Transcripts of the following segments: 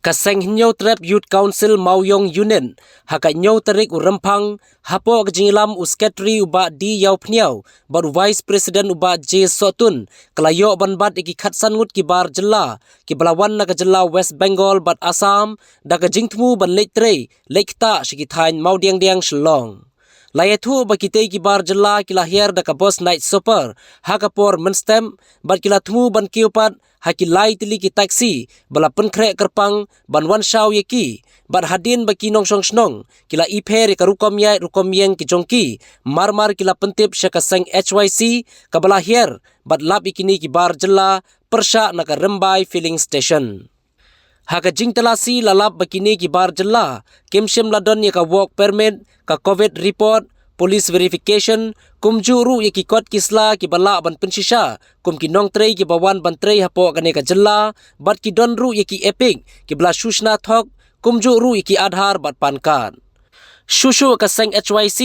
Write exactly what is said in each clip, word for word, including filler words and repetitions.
Ka Seng Hynñiewtrep Youth Council Mawiong Unit, ha ka hynñiew tarik u Rymphang, hapoh ka jingïalam u Secretary u Bah D Ïawphniaw bad u Vice President u Bah J Sohtun, ka la ïoh ban bat ïa ki khatsan ngut ki bar jylla kiba la wan na ka jylla West Bengal bad Assam, da ka jingthmu ban leit trei leit ktah sha ki thaiñ Mawdiangdiang, Shillong. La ïathuh ba kitei ki bar jylla ki la hiar da ka bus Night Super ha ka por mynstep, bad ki la thmu ban kiew pat ha ki lai tylli ki taxi ba la pynkhreh kyrpang ban wan shaw ïa ki, bad hadien ba ki nongshong shnong ki la ipher ïa ka rukom ïaid rukom ïeng ki jong ki, mar mar ki la pyntip sha ka seng H Y C kaba la hiar bad lap ïa kine ki bar jylla pyrshah na ka Rymbai Filling Station. Ha ka jingtalasi la lap ba kine ki bar jylla kim shym la don ïa ka work permit, ka covid report, police verification, kumjuh ruh ïa ki kot ki sla kiba lah ban pynshisha kum ki nongtrei kiba wan ban trei hapoh kane ka jylla, bad ki don ruh ïa ki EPIC kiba la shu shna thok, kumjuh ruh ïa ki Aadhaar bad PAN card. Shuh shuh ka seng H Y C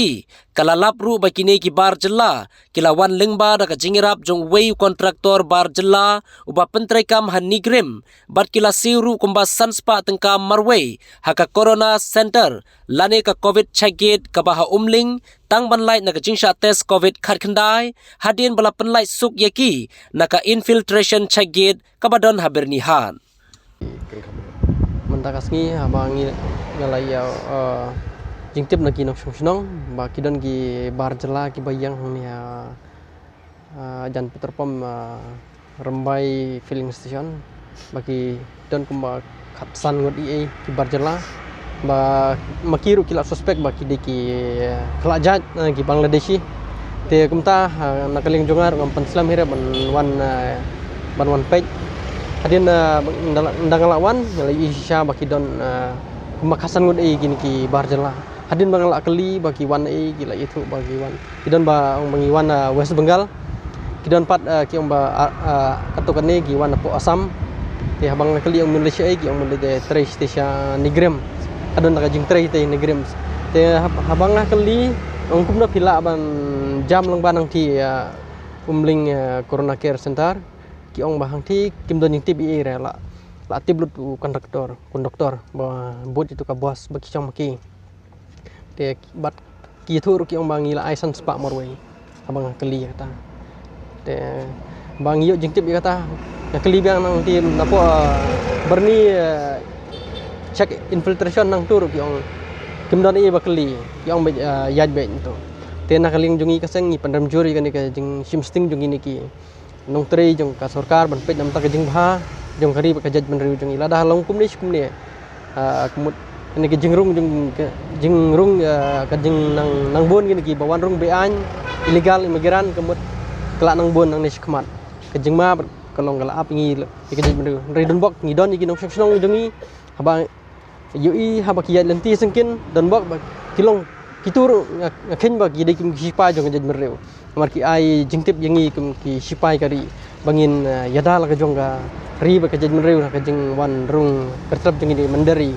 ka la lap ruh ba kine ki bar jylla ki la wan lyngba da ka jingïarap jong uwei u kontraktor bar jylla uba pyntreikam ha NEIGRIHMS, bad ki la siew ruh kumba san spah tyngka marwei ha ka Corona Center lane ka covid check gate kaba ha Umling, tang ban lait na ka jingshah test covid khatkhyndai, hadien ba la pynlait suk ïa ki na ka infiltration check gate kaba don ha Byrnihat. Mynta ka sngi haba ngi, nga la ïa, eh, jingtip na ki nongshong shnong ba ki don ki bar jylla kiba ïeng hangne ha, eh, jan petrol pump, eh, Rymbai Filling Station, ba ki don kumba khatsan ngut ïa ki bar jylla, ba ma ki ruh ki la suspek ba ki dei ki, eh, khlajat, eh, ki Bangladeshi. Te kumta, eh, na ka liang jong nga ruh ngam pynslem hi re ban wan, eh, ban wan peit. Hadien, eh, nda, nda nga la wan, nga la ïohi shisha ba ki don, eh, kumba khatsan ngut ïa kine ki bar jylla. Hadien ba nga la kylli ba ki wan ïa, ki la ïathuh ba ki wan, ki don ba ong ba ngi wan, eh, West Bengal. Ki don pat, eh, ki ong ba, ah, ah, katto katne ki wan hapoh Assam. Te haba nga kylli ong mynta leit shaei, ki ong mynta leit trei sha NEIGRIHMS. Ka don ka jingtrei te NEIGRIHMS. Te hab-, haba nga kylli ong kumno phi lah ban jam lyngba nangtei, eh, Umling, eh, Corona Care Center. Ki ong ba hangtei kim don jingtip ei ei re, la, la tip lut u kontraktor, konduktor ba bud ïa tu ka bus ba ki shong ma ki. Te bad ki ïathuh ruh ki ong ba ngi la ai san spah marwei. Haba nga kylli ïa kata. Te ba ngi ïoh jingtip ïa kata, nga kylli biang nangtei napoh, eh, Byrni, eh, check infiltration nangtu ruh ki ong kim don ei ba kylli, ki ong ba, eh, ïaid beit nangtu. Te na ka liang jong ngi ka seng ngi pynrem jur ïa kane ka jingshim sting jong kine ki nongtrei jong ka sorkar ban peit namar ka jingbha jong ka ri bad ka jaitbynriew jong ngi. Lada long kumne shi kumne, ah, ka mut kane ka jingrung jong ka, jingrung, ah, ka jingnang, nang bun kine kiba wan rung beaiñ, illegal immigrant, ka mut ka la nang bun nangne shakhmat. Ka jingma bad ka long ka la ap ngi ïa ka jaitbynriew. Hynrei donbok ngi don ïa ki nongshong shnong jong ngi, haba ïohi haba ki ïaid lynti syngkien, donbok ba ki long, kito ruh nga, nga kheiñ ba ki dei kum ki shipai jong ka jaitbynriew. Namar ki ai jingtip ïa ngi kum ki shipai ka ri ba ngin, eh, ïada la ka jong ka ri bad ka jaitbynriew ha ka jingwan rung kyrtrep jong ngi, mynder ri.